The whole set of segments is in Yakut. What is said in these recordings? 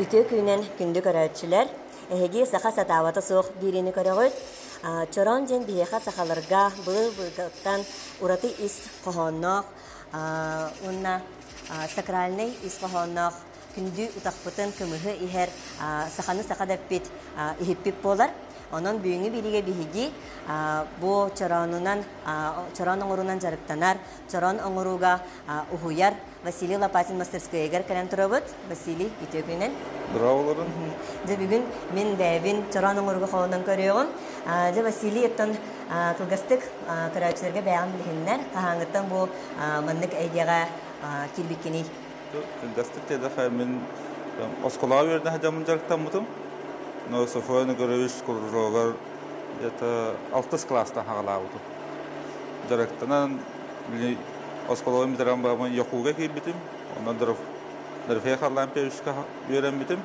Үтүө күнүнэн күндү көрөөччүлэр! Эһиги саха сатаабата суох биэриини көрөҕүт. Чороон диэн биһиэхэ сахаларга былыр-былыргыттан ураты ис хоһоонноох уонна сакральнай ис хоһоонноох күндү утахпытын кымыһы иһэр саханы саха дэппит иһиппит буолар. Онон бүгүҥҥү биэриигэ биһиги бу чороонунан чороон оҥоруунан дьарыктанар, чороон оҥорууга уһуйар Василий Лопатин мастерскойугар кэлэн турабыт. Василий, үтүө күнүнэн. Здраволорун. Дьэ бүгүн мин бэйэбин чороон оҥорууга холонон көрүөҕүм. Дьэ Василий, оттон кылгастык көрөөччүлэргэ бэйэҕин билиһиннэр. Хаһааҥҥыттан бу маннык эйгэҕэ киирбиккиний? Кылгастык диэтэххэ, мин оскуолаҕа үөрэнэ сылдьаммын дьарыктаммытым. Но Софья Егорович кружогар где-то алтыс кылаастан хаҕалаабытым. Дьарыктанан били оскуолабын бүтэрэн бараммын Якуга киирбитим. Онно Дорофей Харлампьевичка үөрэммитим.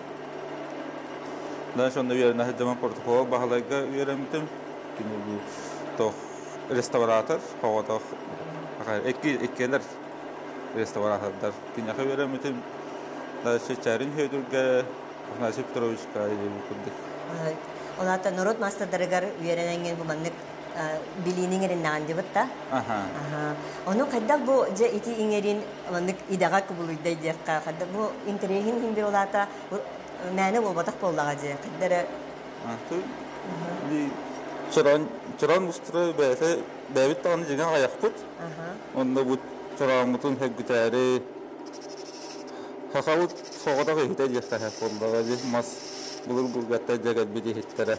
Дальше онно үөрэнэ сылдьаммын протокол Баһылайга үөрэммитим. Кини бу тох реставратор, хоҕотох иккиэлэр реставратордар. Киниэхэ үөрэммитим. Дальше Чарин Федорга, Афанасий Петровичка курдук. Ол аата норуот маастардарыгар үөрэнэҥҥин бу маннык билиини иҥэриннэҕин дибит да? Аха. Ону хайдах бу дьэ ити иҥэрин маннык идэҕэ кубулуйдай диэххэ, хайдах бу интэриэһин иһин бир ол аата мээнэ буолбатах буоллаҕа дьэ, хайда эрэ Чорон чорон устура бэйэтэ бэйэбит даҕаны дьиҥэ аҕыйахпыт. Онно бу чорооммутун сөргүтээри сахабыт соҕотох иһитэ диэххэ буоллаҕа дии мас былыр-былыргаттан дьэгэлбит иһиттэрэ.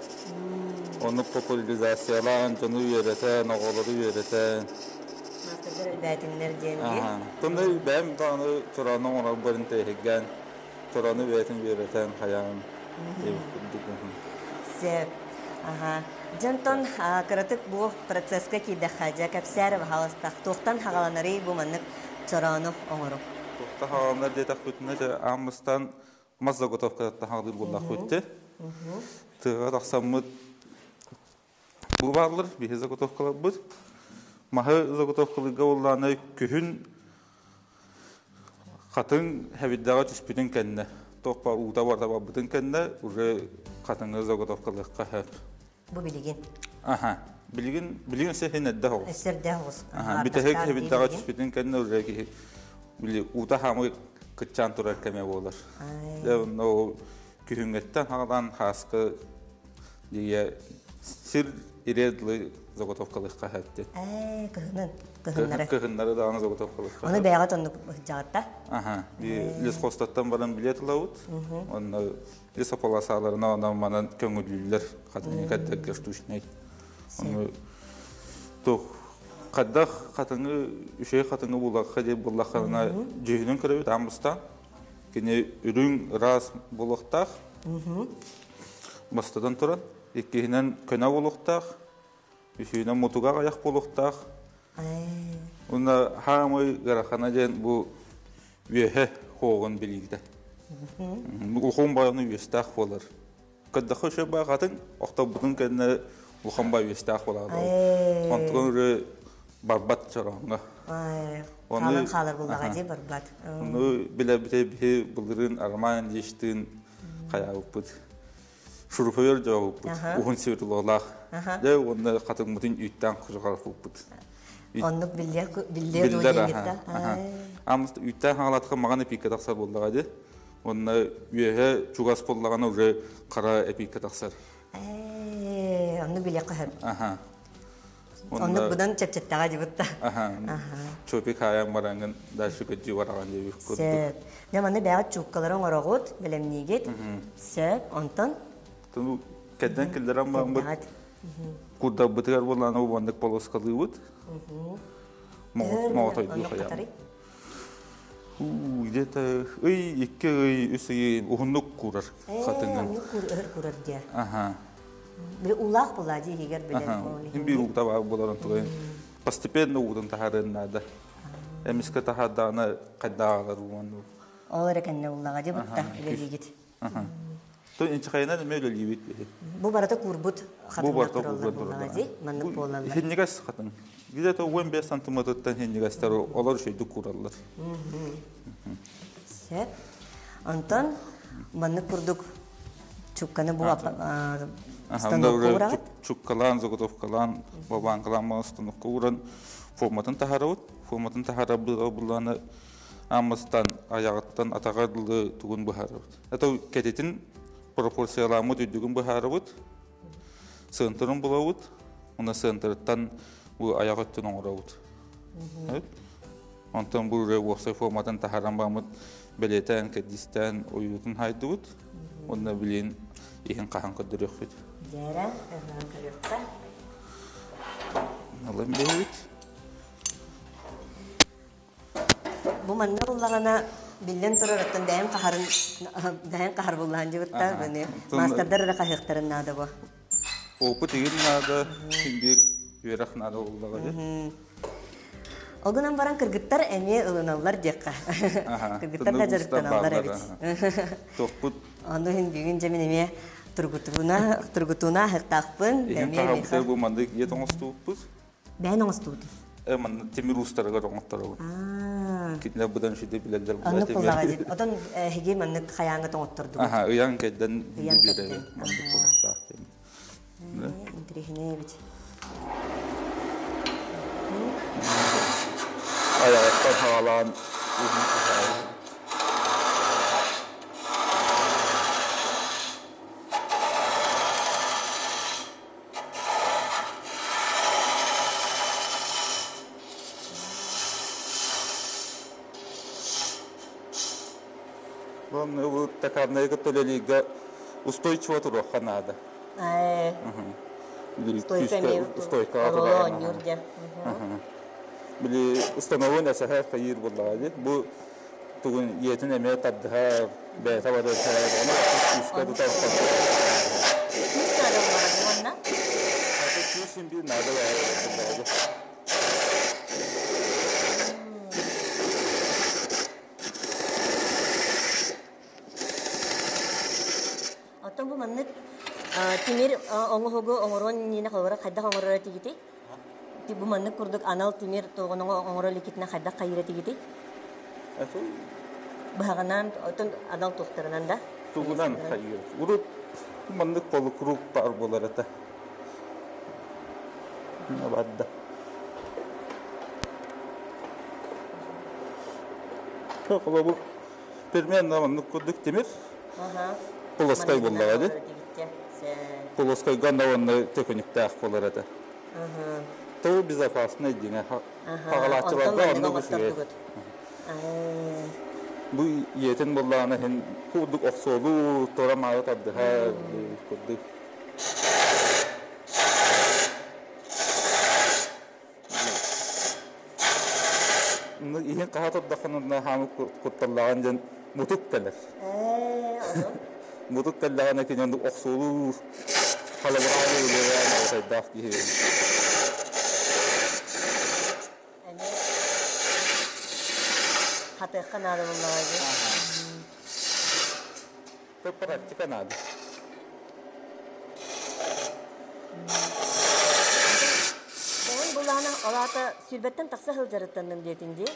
Ону популяризациялаан, дьону үөрэтэн, оҕолору үөрэтэн. Маастардар элбээтиннэр диэн дии. Тонной бэйэм даҕаны чороону оҥорорбор интэриэһиргээн, чороону бэйэтин үөрэтэн, хайаан диэбит курдук. Сөп. Аха. Дьонтон кыратык бу процесска киирдэххэ, дьэ кэпсээр баһаалыстах, туохтан хаҕаланарый бу маннык чороону оҥору? Туохтан хаҕаланар диэтэхпитинэ, дьэ аан бастаан мас заготовкатыттан хаҕалыыр буоллахпыт дии. Тыаҕа тахсаммыт бу бааллар, биһи заготовкаларбыт. Маһы заготовкалыырга буоллаҕына күһүн хатыҥ хэбирдэҕэ түспүтүн кэннэ, туох баар уута барыта барбытын кэннэ уже хатыҥы заготовкалыахха сөп. Бу билигин? Аха. Билигин, билигин өссө иһин эрдэ оҕус. Өссө эрдэ оҕус. Аха. Бүтэһик хэбирдэҕэ түспүтүн кэннэ уже киһи били уута хаамый кыччаан турар кэмэ буолар. Дьэ онно ол күһүҥҥэттэн хаҕалаан хааскы дие сир ирэ дылы заготовкалыахха сөп Ээ, кыһынын, кыһыннары. Кыһыннары даҕаны заготовкалыахха. Ону бэйэҕит оннук сылдьаҕыт Аха. Лесхозтаттан баран билет ылабыт. Онно лесополосаларына онон манан көҥүллүүллэр хатыҥы кэрдэргэ штучнай. Ону туох хайдах хатыҥы үчүгэй хатыҥы булахха диэн буллаххына дьүһүнүн көрөбүт аан бастаан. Кини үрүҥ ыраас буолуохтаах. Бастатан туран, иккиһинэн көнө буолуохтаах, үсүһүнэн мутуга аҕыйах буолуохтаах. Уонна хаамай ыарахана диэн бу үөһэ хуоҕун билиитэ. Улахан байаны үөстээх буолар. Кырдахы үчүгэй баҕатын, охторбутун кэннэ улахан бай үөстээх буолар. Онтукан үрү барбат чорооҥҥо. Хаалан хаалар буоллаҕа дии барбат. Ону билэбите биһи былырыын Роман Ильичтыын хайаабыппыт. Шуруповер дьообуппут. Уһун светлолаах. Дьэ уонна хатыҥмытын үүттээн кужуҕарпыппыт. Оннук биллиэ биллиэ дуо диэҥҥит да? Амыс үүттээн хаҥалатха маҕан эпииккэ тахсар буоллаҕа дии. Уонна үөһэ чугас буоллаҕына уже хара эпииккэ тахсар. Ээ, оннук билиэххэ сөп. Оннук быдан чэпчэттэҕэ дибит да. Чопик хаайан бараҥҥын дальше көддүү бараҕын диэбит курдук. Сөп. Дьэ манна бэйэҕит чууккалары оҥороҕут, бэлэмниигит. Сөп. Онтон? Кэрдэн киллэрэн бараммыт курдарбытыгар буоллаана маннык полоскалыыбыт. Моҕотойдуу хайаан. Где-то ый, икки ый, үс ый уһуннук куурар хатыҥын. Оннук куурар диэ. Аха. Били уулаах буолаа дии иһигэр билэн. Биир уута баар буоларын тугай постепенно уутун таһаарыан наада. Эмискэ таһаардаҕына хайдааҕалар уонну. Ол эрэ кэннэ уллаҕа дии бутта үлэлиигит. То инчэхэйинэн эмиэ үлэлиибит биһи. Бу барыта куурбут хатыҥнар тураллар буоллаҕа дии маннык буолаллар. Хиннигас хатыҥ. Где-то 15 сантиметртан хиннигастар олор үчүгэйдик куураллар. Сөп. Онтон Маннык курдук чукканы бу станокка ураҕыт? Чуккалаан, заготовкалаан, болванкалаан баҕа станокка ууран форматын таһаарабыт. Форматын таһаарар буллааны ааммастан айаҕыттан атаҕар дылы тугун быһаарабыт. Это кэтитин пропорцияламмыт үрдүгүн быһаарабыт. Сыантырын булабыт. Уна сыантырыттан бу аяқ өттүн оҥоробут. Онтон бу уопсай форматын таһааран бааммыт бэлиэтээн, кэрдиистээн ойуутун хаайдыбыт. Уонна билин иһин хаһан көрдөрүөхпүт. Дьээрэ, көрүөххэ. Алын бэйэбит. Бу манна буллаҕына биллэн турар оттон бэйэм хаһарын бэйэм хаһар буллаһан дьыбытта быны маастардар эрэ хаһыахтарын наада бу. Опыт игин наада, биир үөрэх наада буоллаҕа дии. Ол гынан баран кыргыттар эмиэ ылыналлар диэххэ. Кыргыттар да дьарыктаналлар эбит. Тохпут. Ону иһин бүгүн дьэ мин эмиэ тургутууна тургутууна аһыктаахпын. Иһин хаһабыта бу маннык ийэ тоҥостууппут. Бэйэн оҥостубутун. Манна тимир уустарыгар оҥотторобун. Кинилэр быдан үчүгэй билэллэр. Оннук буоллаҕа дии. Отон эһиги маннык хайааҥҥа тоҥоттордугут. Аха, ыйан кэйдэн биэрэбит. Маннык буолуохтаах диэн. Интириэһинэй эбит. Айаҕыттан хаалаан уһун кыһаайы. Бу токарнайы кытта үлэлииргэ устойчиво туруохха наада. Стойка оонньуур диэн. Били установун эсэһэ хайыыр буоллаҕа дии. Бу тугун ийэтин эмиэ тардыһар, бэйэтэ барар, ону күүскэ тутар. Күүс наада буолара уонна? Күүс биир наада буоллаҕа. Оттон бу маннык тимир оҥоһугу оҥоруон иннинэ холобура хайдах оҥорор этигитий? Бу маннык курдук анал тимир туоҕун оҥоро иликкитинэ хайдах хайыыр этигитий? Быһаҕынан, оттон анал туохтарынан да? Тугунан хайыыр. Урут маннык полукруг баар буолар этэ. Барда. Холобур, примерно маннык курдук тимир. Полоскай буоллаҕа дии. Полоскайга онно төкүнүктээх буолар этэ. Тыл безопасный диҥэ. Хаҕалааччыларга оннук үчүгэй. Бу ийэтин буоллаҕына иһин курдук охсуолуу, тура-маайа тардыһар курдук. Иһин хаһа турдаххына хаамы кутталлаҕын диэн мутук кэлэр. Мутук кэллэҕинэ кини оннук охсуолуур, халабыраалы үлэлээн алтайдаах киһи. Хатыахха наада буоллаҕа дии. Практика наада. Бэйэм булаана ол аата сүүрбэттэн тахса сылдьарыттанным диэтин дии.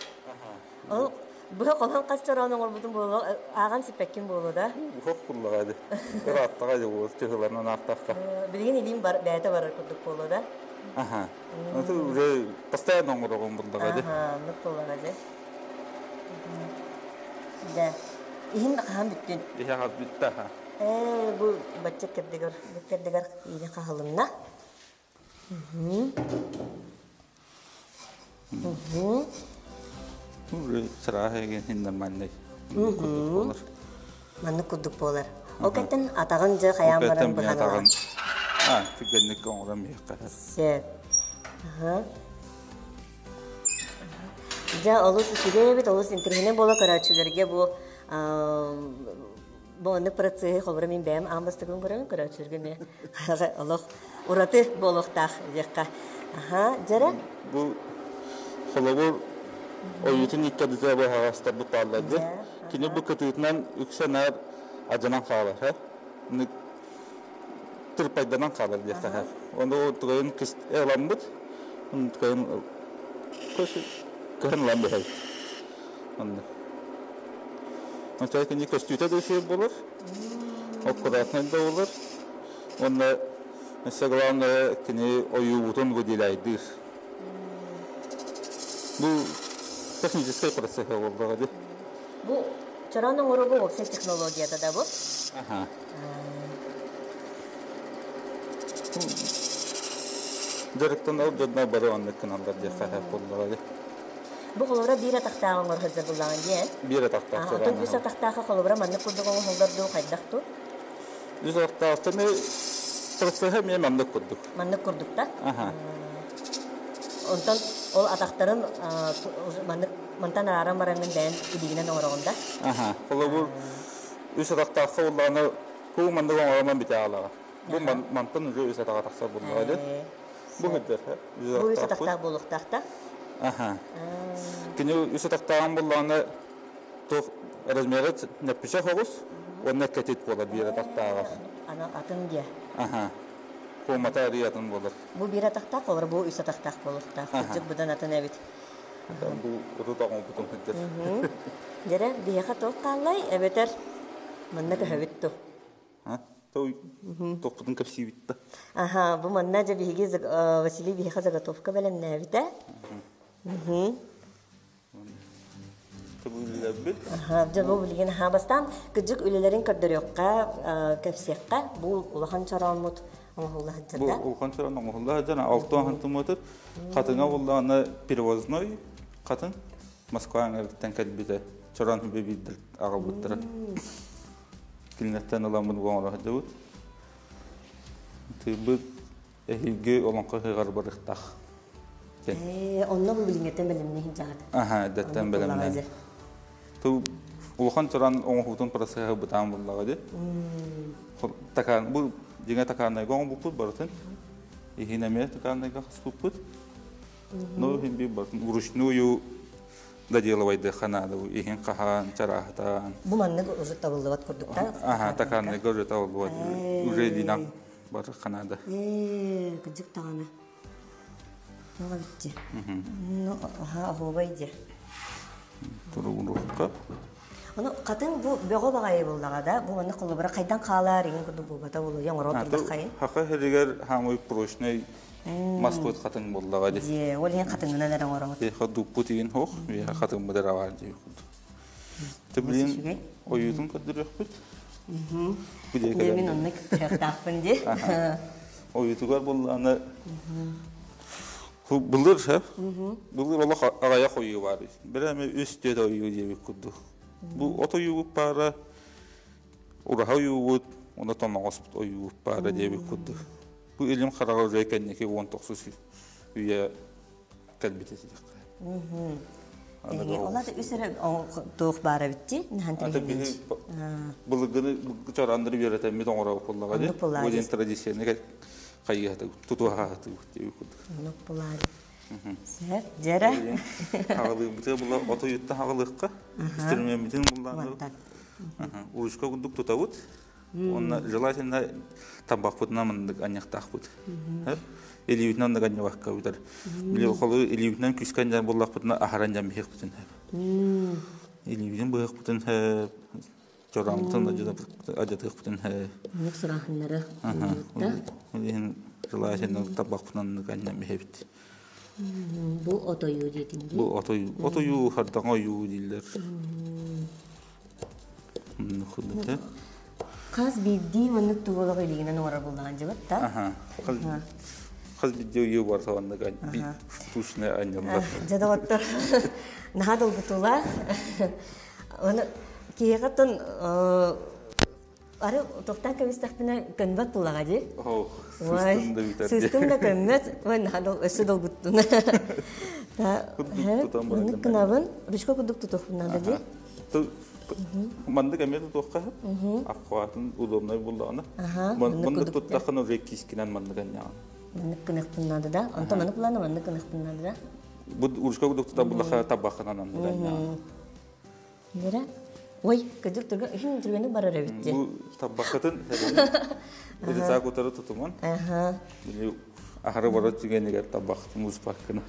Ол быһа холон хас чороон оҥорбутум буолуо, ааҕан сиппэккин буолуо да? Уһох куллаҕа ди. Ырааттаҕа ди буол, тыһыларынан аахтахха. Билигин илиим бар, бэйэтэ барар курдук буолуо да? Аха. Это уже постоянно оҥороҕун буллаҕа ди. Аха, оннук буоллаҕа ди. Да. Иһин хаһан бүттүн? Иһэ хас бүтта аха. Ээ, бу бачча кэрдигэр, бу кэрдигэр иини хаһылынна. Сырааһа эгин нормальный курдук буолар. Маннык курдук буолар. Ол кэттэн атаҕын дьэ хайаан баран быһан атаҕын а түргэнник оҥорон биһиэххэ. Сөп. Дьэ олус үчүгэй эбит, олус интэриэһинэй буола көрөөччүлэргэ бу бу оннук процеһы холобура мин бэйэм аан бастакыбын көрөбүн көрөөччүлэргэ эмиэ олох ураты буолуохтаах диэххэ. Аха, дьэрэ? Бу холобур ойуутун икки быһаҕастарбыт бааллар дии. Кини бу кытыытынан үксэ наар адьанан хаалар, һэ? Тырпайданан хаалар диэххэ. Ону тугайын ыламмыт, тугайын кыһын ылан биһэбит. Оннук. Онтон кини көстүүтэ да үчүгэй буолар, аккуратнай да буолар. Уонна өссө главное кини ойуубутун выделяйдыыр. Бу техническэй процесс буоллаҕа дии. Бу чороон оҥорууга уопсай технологията да бу? Аха. Дьарыктанар дьоннор бары оннук гыналлар диэххэ сөп буоллаҕа дии. Бу холобура биир атахтааҕы оҥоро сылдьар буоллаҕын дии, э? Биир атахтаах Оттон чороон үс атахтаахха холобура маннык курдук оҥоһуллар дуу, хайдах дуу? Үс атахтаахтан процеһа эмиэ маннык курдук. Маннык курдук да? Аха. Онтон ол атахтарын маннык мантан арааран бараҥҥын бэйэн илиигинэн оҥороҕун да? Аха. Холобур, үс атахтаахха буоллаҕына, куу маннык оҥоромон бүтэ аалаҕа. Бу мантан уже үс атаҕа тахсар буоллаҕа дии. Бу сылдьар, Бу үс атахтаах буолуохтаах да? Аха. Кини үс атахтааҕын буоллаҕына, туох размера нэппичэ соҕус уонна кэтит буолар биир атахтааҕар. Аны атын диэ. Аха. Куомата арый атын буолар. Бу биир атахтаах, олор бу үс атахтаах буолуохтаах. Кырдьык быдан атын эбит. Бу отут оҥорбутум сылдьар. Дьэрэ, биһиэхэ туох хааллай, эбэтэр манна көһөбүт ту? Туохпутун кэпсиибит да. Аха, бу манна дьэ биһиги Василий биһиэхэ заготовка бэлэмнээбитэ. Түбүллэрбит. Аха, дьэ бу билигин аха бастаан кыдьык үлэлэрин көрдөрүөххэ, кэпсиэххэ. Бу улахан чорооммут оҥоһулла сылдьар Бу улахан чороон оҥоһулла сылдьар, 6 сантиметр. Хатыҥа буоллаҕына перевозной хатын Москва эҥэриттэн кэлбитэ. Чороон биирдэр аҕалбыттара. Кинилэртэн ыламмыт бу оҥоро сылдьабыт. Тыйбыт эһиги олоҥхо ыһыаҕар барыахтаах. Ээ, онно бу билиҥҥиттэн бэлэмнии сылдьаҕыт. Аха, эрдэттэн бэлэмнээн. Ту улахан туран оҥоһуутун процеһа бытаан буллаҕа дии. Такаан бу дьиҥэ такааннайга оҥорбуппут барытын. Иһин эмиэ такааннайга хаспыппыт. Ну, иһин биир барытын вручную доделывайдыахха наада бу иһин хаһаан, чарааһытаан. Бу маннык уже табыллыбат курдук да? Аха, такаанныга уже табыллыбат. Уже динам барыахха наада. Ээ, кырдьык даҕаны. Тоҕо битти? Ну, аха, оһуобай дии. Туругуруохха. Ону хатын бу бөҕө баҕайы буллаҕа да, бу маннык холобура хайдан хаалаар иҥин курдук буолбата буолуо, оҥорон турдаххайын. Хаха сиригэр хаамый прочный маспыт хатыҥ буоллаҕа дии. Дьиэ, ол иһин хатыҥынан эрэ оҥороҕут. Биһиэхэ дуппут иһин суох, биһиэхэ хатыҥмыт эрэ баар дии курдук. Тибилин ойуутун көрдөрүөхпүт. Дьэ, мин онно кыахтаахпын дии. Ойуутугар буоллаҕына былыр былыр олох аҕыйах ойуу баар. Бирэ үс түөрт ойуу диэбит курдук. Бу от ойуубут баара, ураһа ойуубут, уонна тоноҕоспут ойуубут баара диэбит курдук. Бу илим хараҕа уже кэнники 19 үйэ кэлбит этиэххэ. Ол аты үс эрэ туох баара битти нахан биһи былыргыны чараандары үөрэтэммит оҥоро буоллаҕа дии. Бу диэн традицияны хайыһаты тутуһаатыбыт диэбит курдук. Оннук булаады. Сэр, дьэрэ. Хаҕалыыбытыгар була от уйуттан хаҕалыахха. Инструмеммитин буллаан. Ручка курдук тутабыт. Уонна желательно табахпытынан маннык анньахтаахпыт. Илиибитинэн оннук анньыбакка бүтэр. Били холу илиибитинэн күүскэ анньар буоллахпытына аһаран дьан биһиэхпитин сөп. Илиибитин быһыахпытын сөп, чорааммытын адьатыахпытын сөп. Оннук сурааһыннары Ол иһин желательно табахпытынан оннук анньан биһэбит. Бу отойуу диэтиҥ дии. Бу отойуу, отойуу хардаҥа ойуу дииллэр. Хас биирдии маннык тугулах илиигинэн оҥорор буоллаҕын дьыбыт да? Хас биирдии ойуу бар сабаннык вкусный анньыллар. Дьэ доҕоттор, наһаа долгутуулаах. Оны киһиэхэ тон ары тохтоон кэбистэхпинэ көнбөт буллаҕа дии. Сыстым да бүтэр. Сыстым да көммөт. Ой, наһаа өссө долгуттун. Маннык гынабын, ручка курдук тутуохпун наада дии. Маннык эмиэ тутуохха сөп. Аккуатын удобнай буллаҕына. Маннык туттаххына уже кискинэн маннык анньаҕын. Маннык гыныахпын наада да. Онтон маннык буллаҕына маннык гыныахпын наада да. Бу ручка курдук тутан буллахха табаххынан аннык анньаҕын. Нера? Ой, кыдьык түргэн, иһин түргэнник барар эбит дии. Бу таббаккытын рюкзак утары тутуман. Били аһары барар түгэнигэр табахтын успаккына.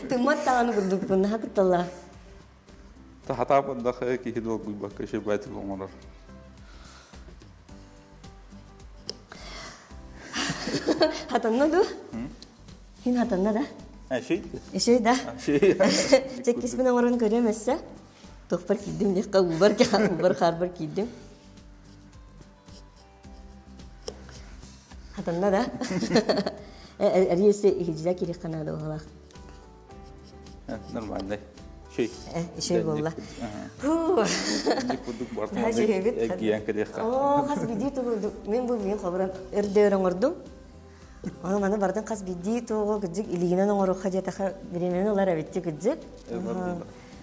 Тыммат даҕаны курдукпун, наһаа кытталлаах. Хатаабандах киһи долгуйбакка шебайтик оҥорор. Хатанна ду? Хин хатанна да? Эшей. Эшей да? Чеккиспин оҥорон көрүөм өссө. Туохпар киирдим диэххэ уубар уубар хаарбар киирдим. Хатанна да? Эриэсэ иһидьилэ кириэххэ наада уһалаах. Нормальный. Шей. Шей буолла. Курдук бартын кэлиэххэ. Оо, хас бидии тугу мен бу мин хобуран өрдөөр оҥордум. Ону маны бардын хас бидии тугу кыдьык илигинэн оҥоруохха диэтэхэ бириэмэни ылар эбитти кыдьык.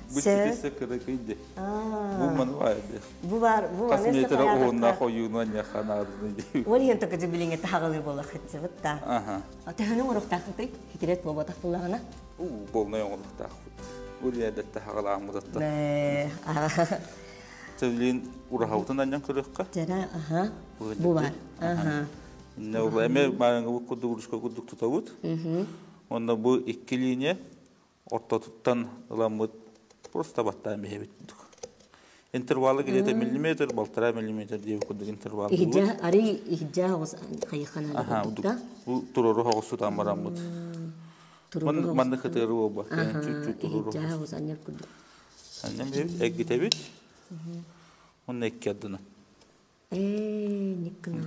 Бу ситиссе кыракыйды. Бу маны баайды. Бу бар, бу Хас метр уһуннаах ойууну аньяха наадыны дии. Ол иһин токыдьы билиҥҥэ таһаҕалыы буола хытчыбыт да. Төһөнү оҥоруохтаахпытый? Хитирет буолбатах буллаҕына. Уу, полнай оҥоруохтаахпыт. Улиэдэттэ хаҕалааммытатта. Төлүн ураһабытын анньан көрүөххэ. Жара, аха. Бу бар. Аха. Инне ол эме баарыңы курдук урушка курдук тутабыт. Онно бу икки линия ортотуттан ыламмыт просто баттаан биһэбит курдук. Интервалы где-то миллиметр, полтора миллиметр диэбит курдук интервал. Иһдьэ, арый иһдьэ оҕус хайыххана Аха, бу турору оҕус тутан бараммыт. Манны кытыары буолба. Чуть-чуть турору. Иһдьэ оҕус анньар курдук. Анньан биһэбит, эггитэбит. Онно икки ардына. Ээ, никкына.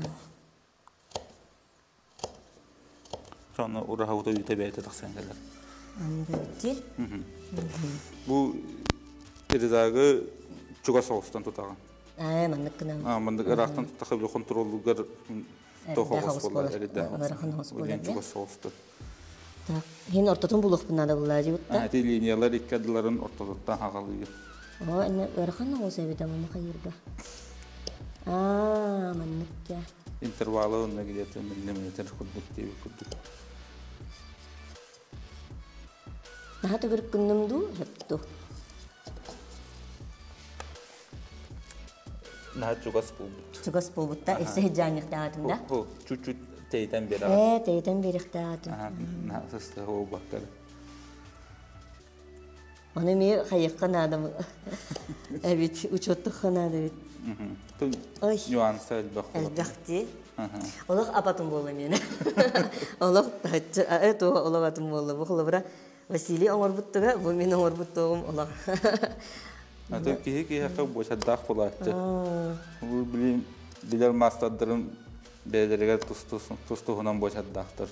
Соны ураһабыта үүтэ бэйэтэ тахсан кэлэр. Аны Бу передагы чугас соҕустан тутаҕын. Ээ, маннык гынан. А, маннык ыраахтан туттаха били контроллугар тоох оҕус буолар, эридэ. Ыарахан оҕус буолар. Чугас соҕустан. Так, хин ортотун булуохпун наада буллаа дьибитта. Ити линиялар икки ардыларын ортотуттан хаҕалыыр. Оо, инне ыарахан оҕус эбит амма хайырга. Аа, маннык я. Интервалы онно где-то миллиметр курдук диэбит курдук. Наһаа төгүрүк гынным дуу, сөпту. Наһаа чугас буолбут. Чугас буолбут да, эссе хиджаанньыктаатым да. Чуть-чуть тэйтэн бераҕа. Ээ, тэйтэн биэриэхтаатым. Наһаа сыстыга буолбакка. Ону эмиэ хайыахха наада эбит, учуоттухха наада эбит. Ой. Нюанса элбэх. Элбэх дии. Олох апатын буолла миэнэ. Олох туох олох атын буолла. Бу холобура Василий оҥорбуттуга, бу мин оҥорбуттугум олох. Аты киһи киһиэхэ буочардаах буолааччы. Бу билим билэр маастардарым бэйэлэригэр тус-туһунан буочардаахтар.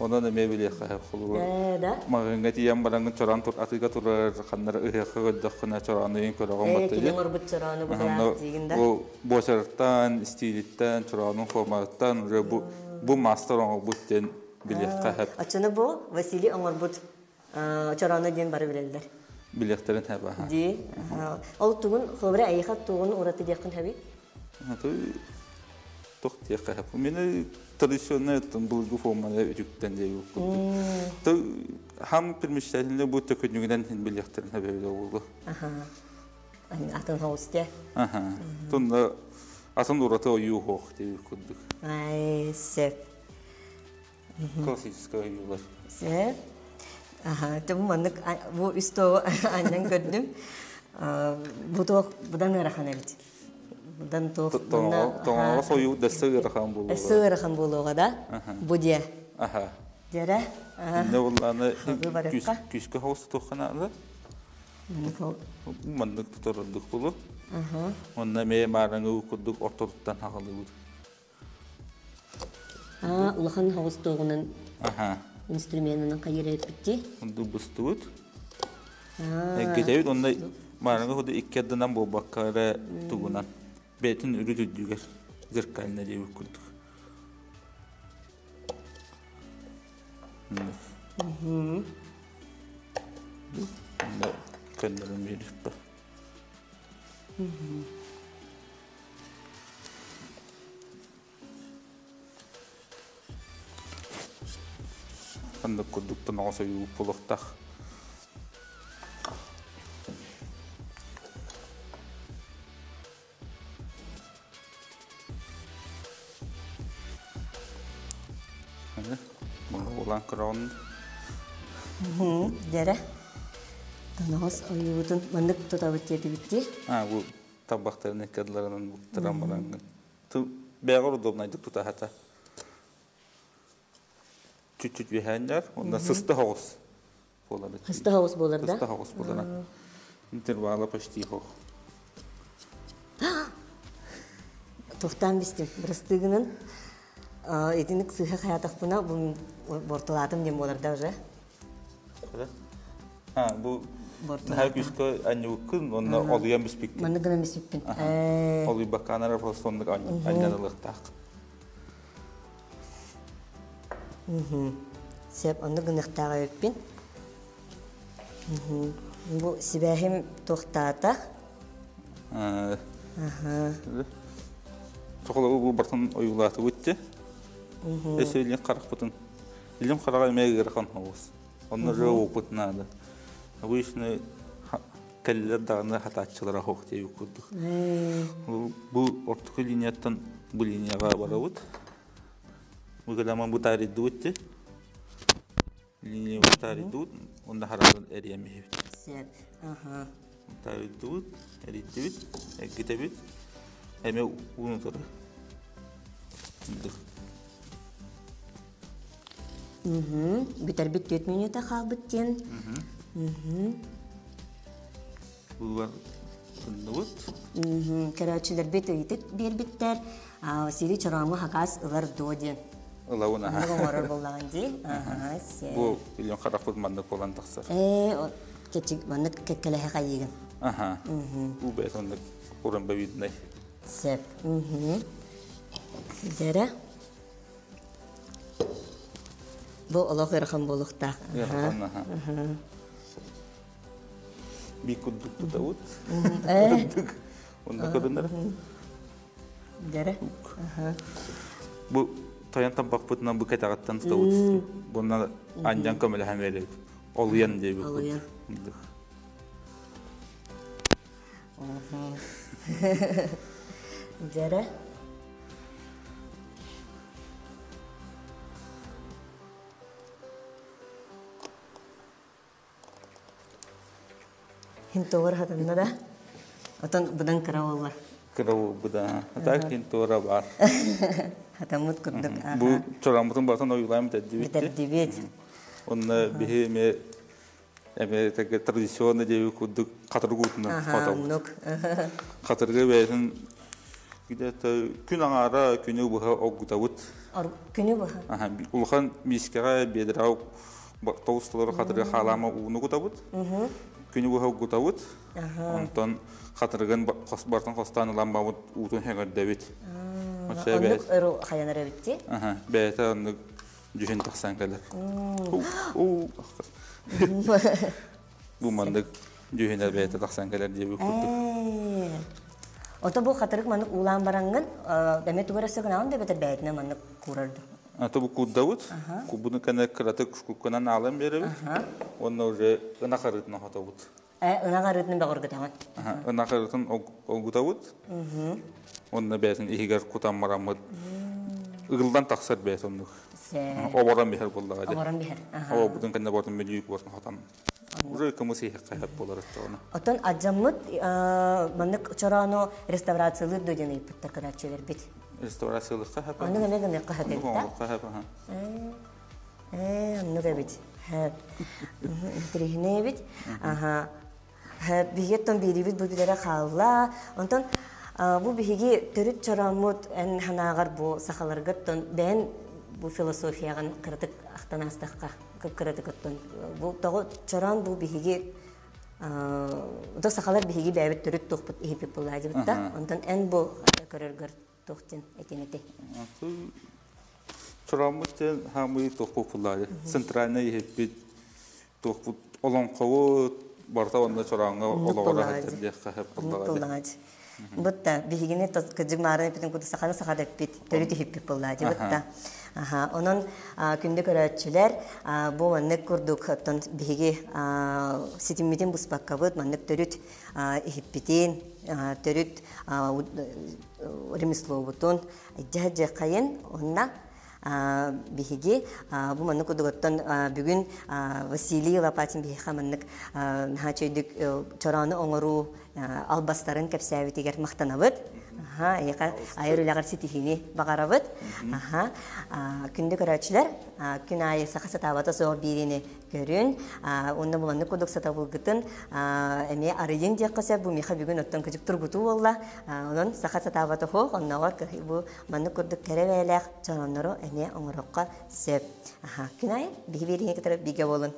Онон эмиэ билиэххэ сөп холобур. Да? Маҕаһыыҥҥа тиийэн бараҥҥын чороон тур атыыга турар ханнара ыһыахха көрдөххүнэ чороону ыйын көрөҕүн Ээ, кини оҥорбут чороону бу диигин да? Бу буочарыттан, стилиттэн, чороонун форматыттан уже бу бу маастар оҥорбут диэн билиэххэ сөп. Оччону бу Василий оҥорбут чороону диэн бары билэллэр. Билиэхтэрин сөп аха. Дии. Ол тугун, холобура эйиэхэ тугун ураты диэххин сөбүй? Туох диэххэ сөп. Мини традиционный былыргы форманы үтүктэн диэбит курдук. Хам примечательный бу төкүнүгүнэн билиэхтэрин сөбө буолуо. Атын соҕус дии. Тунна атын ураты ойуу суох диэбит курдук. Ай, сөп. Классическай ойуулар. Сөп. Аха, бу маннык бу үс туоҕу анньан көрдүм. Бу туох будан ыарахан эбит. Будан туох Тоҥоҕо сойуу дэссе ыарахан буолуоҕа. Өссө ыарахан буолуоҕа да? Бу диэ. Аха. Дьэрэ. Инне буллааны күүскэ хоҕус тутуохханаада. Маннык туторордук булу. Онно эмиэ маарыҥы курдук ортотуттан хаҕалыыбыт. Аа, улахан хоҕус туоҕунан инструменынан хайыр эппитти. Онду быстыбыт. Эргитэбит онно маарыҥы худу икки ардынан буолбакка эрэ тугунан бэйэтин үрүт үрдүгэр зеркально диэбит курдук. Көннөрөн биэриэхпэ. Ханнык курдук тоноҕос ойуу буолуохтаах. Аны, улаан кыраҕын. Дьэрэ. Тоноҕос ойуубутун маннык тутабыт диэтибит дии. А, бу табахтарын иккадыларынан буктаран бараҥҥын. Бэҕэр удобнайдык тутаһата. Чуть-чуть үһээннэр, онно сыста хоҕус буолар. Сыста хоҕус буолар да? Сыста хоҕус буолар. Интервала почти хох. Туохтаан бистим, бырастыгынан итинник сыыһа хайаатахпына бу бортулаатым диэн буолар да уже. А, бу наһаа күүскэ анньыбыккын, онно олуйан биспиккин. Маннык гынан биспиппин. Олуйбаккаанара просто оннук анньан ылыахтаах. Сөп, оннук гыныахтаах эбиппин. Бу сибээһим туохтаата? Тоҕолору бу бартын ойуулаатыбыт те. Эсэ илин харахпытын. Илим хараҕа эмиэ ыарахан оҕус. Онно уже опыт надо. Обычно кэллэр даҕаны хатааччылара хоох диэбит курдук. Бу ортоку линияттан бу линияҕа барабыт. Бу кэлэмэн бу таарыйдыбыт те. Линия бу таарыйдыбыт, онно хараҕын эрийэн биһибит. Сөп. Аха. Таарыйдыбыт, эрийдибит, эргитэбит. Эмэ ууну турар. Бүтэрбит 4 мүнүүтэ хаалбыт диэн. Булар сынныбыт. Көрөөччүлэрбит ыйытык биэрбиттэр. Василий Чорооҥҥо хакаас ылар дуо диэн. Ылабын аха. Оҥорор буоллаҕын дии. Бу илин харахпыт маннык буолан тахсар. Ээ, кэчик маннык кэккэлэһэ хайыыгын. Аха. Уу бэйэтэ оннук уран бэбииднэй. Сөп. Дэрэ. Бу олох ыарахан буолуохтаах. Ыарахан, аха. Биир курдук тутабыт. Онно көрүнэр. Дэрэ. Бу тойон тампахпытынан бу кэтэҕиттэн тутабыт. Bundan анньан көмөлөһөн биэрэбит. Олуйан диэбит. Олуйан. Дьэрэ. Хинтовар хатанна да. Отон быдан кыра буолла. Кыра буолбуда. Так хинтора бар. Хатаммыт курдук. Бу чораммытын бартан ойуулаан бүтэрдибит. Бүтэрдибит. Онно биһи эме эме традиционно диэби курдук хатыргуутунан хотобут. Хатыргы бэйэтин где-то күн аҥаара күнү быһа оггутабыт. Күнү быһа? Улахан миискэҕэ биэдэрэҕэ тоҕус толору хатырга хаалаама ууну кутабыт. Күнү быһа оггутабыт. Онтон хатырыгын бартан хостоон ылан бабыт уутун сөҥөрдөбүт. Оннук өру хайанар эбит дии? Бэйэтэ оннук дьүһүн тахсан кэлэр. Бу маннык дьүһүнэ бэйэтэ тахсан кэлэр диэбит курдук. Ото бу хатырык маннык уулаан бараҥҥын, эмэ тугу эрэ сыгынаҕын да эбэтэр бэйэтинэн маннык куурар дуу? Ато бу куурдабыт. Курбуну кэнэ кыратык шкурканан аалан биэрэбит. Уонна уже ынах арыытын оһотобут. Ынах арыытын бөҕөргөтөҕүн. Ынах арыытын огутабыт. Уонна бэйэтин иһигэр кутан бараммыт ыгыллан тахсар бэйэтэ оннук. Оборон биһэр буоллаҕа дии. Оборон биһэр. Оборбутун кэннэ ботун мүлүүк ботун хотон. Уже кымыс иһиэххэ сөп буолар оттоҕуна. Оттон адьаммыт маннык чороону реставрациялыыр дуо диэн ыйыппыттар көрөөччүлэрбит. Реставрациялыахха сөп. Оннук эмэ гыныахха сөп эбит да? сөп. Оннук эбит. Интэриэһинэй эбит. Аха. Биһиги оттон биэриибит бу билэрэ хаалла. Онтон бу биһиги төрүт чорооммут эн санааҕар бу сахаларга оттон бэйэн бу философияҕын кыратык ахтан аастахха кыратык оттон бу тоҕо чороон бу биһиги до сахалар биһиги бэйэбит төрүт туохпут иһиппит буоллаадьыбыт да онтон эн бу көрөргөр туох диэн этиэн этэй? Чорооммут диэн хаамыы туохпут буоллаадьы центральный иһиппит туохпут олоҥхобут барыта онно чорооҥҥо олоҕура сылдьар диэххэ сөп буоллаҕа Бутта биһигини кырдьык маарын эппитин курдук саханы саха дэппит, төрүт иһиппит буоллаадьы бутта. Аха, онон күндү көрөөччүлэр, бу маннык курдук оттон биһиги ситиммитин буспаккабыт, маннык төрүт иһиппитин, төрүт ремеслобутун дьэ-дьэххайын онно. Биһиги бу маннык курдугуттан бүгүн Василий Лопатин биһиэхэ маннык наһаа үчүгэйдик чороону оҥоруу албастарын кэпсээбитигэр махтанабыт. Аха, эйиэхэ айар үлэҕэр ситиһиини баҕарабыт. Аха, күндү көрөөччүлэр, күн аайы саха сатаабата суох биириини көрүн, уонна бу маннык курдук сатабылгытын эмиэ арыйын диэххэ сөп. Бу миэхэ бүгүн оттон кыдьык тургутуу буолла. Онон саха сатаабата суох, оннооҕор бу маннык курдук кэрэ бэйэлээх чорооннору эмиэ оҥоруохха сөп. Аха, күн аайы биһи биэриини кытары бигэ буолун.